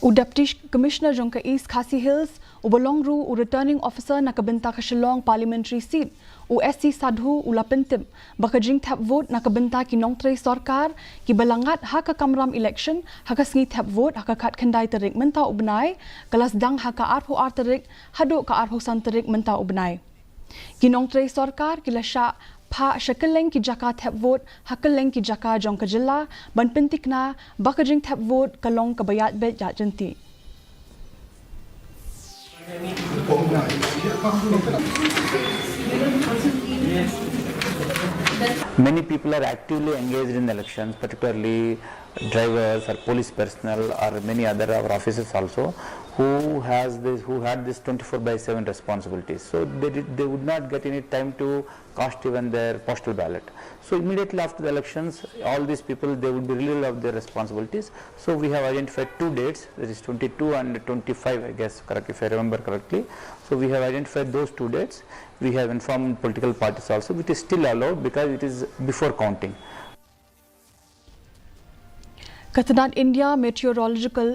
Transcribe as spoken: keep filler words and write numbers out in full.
U Deputy Commissioner jong ka East Khasi Hills, uba long ruh u Returning Officer na ka bynta ka Shillong Parliamentary Seat, u S C Sadhu, u la pyntip ba ka jingthep vote na ka bynta ki nongtrei sorkar kiba la ngat ha ka kamram election ha ka sngi thep vote ha ka khatkhyndai tarik mynta u bnai, ka la sdang ha ka arphew ar tarik haduh ka arphew san tarik mynta u bnai. Ki nongtrei sorkar ki la shah phah sha kylleng ki jaka thep vote ha kylleng ki jaka jong ka jylla ban pynthikna ba ka jingthep vote ka long kaba ïaid beit ïaid jynti. Many people are actively engaged in elections, particularly drivers or police personnel or many other our officers also, who has this, who had this twenty-four by seven responsibilities. So they did, they would not get any time to cast even their postal ballot. So immediately after the elections, all these people, they would be relieved of their responsibilities. So we have identified two dates, that is twenty-two and twenty-five, I guess, correct, if I remember correctly. So we have identified those two dates. We have informed political parties also, which is still allowed because it is before counting. Ka tnad India Meteorological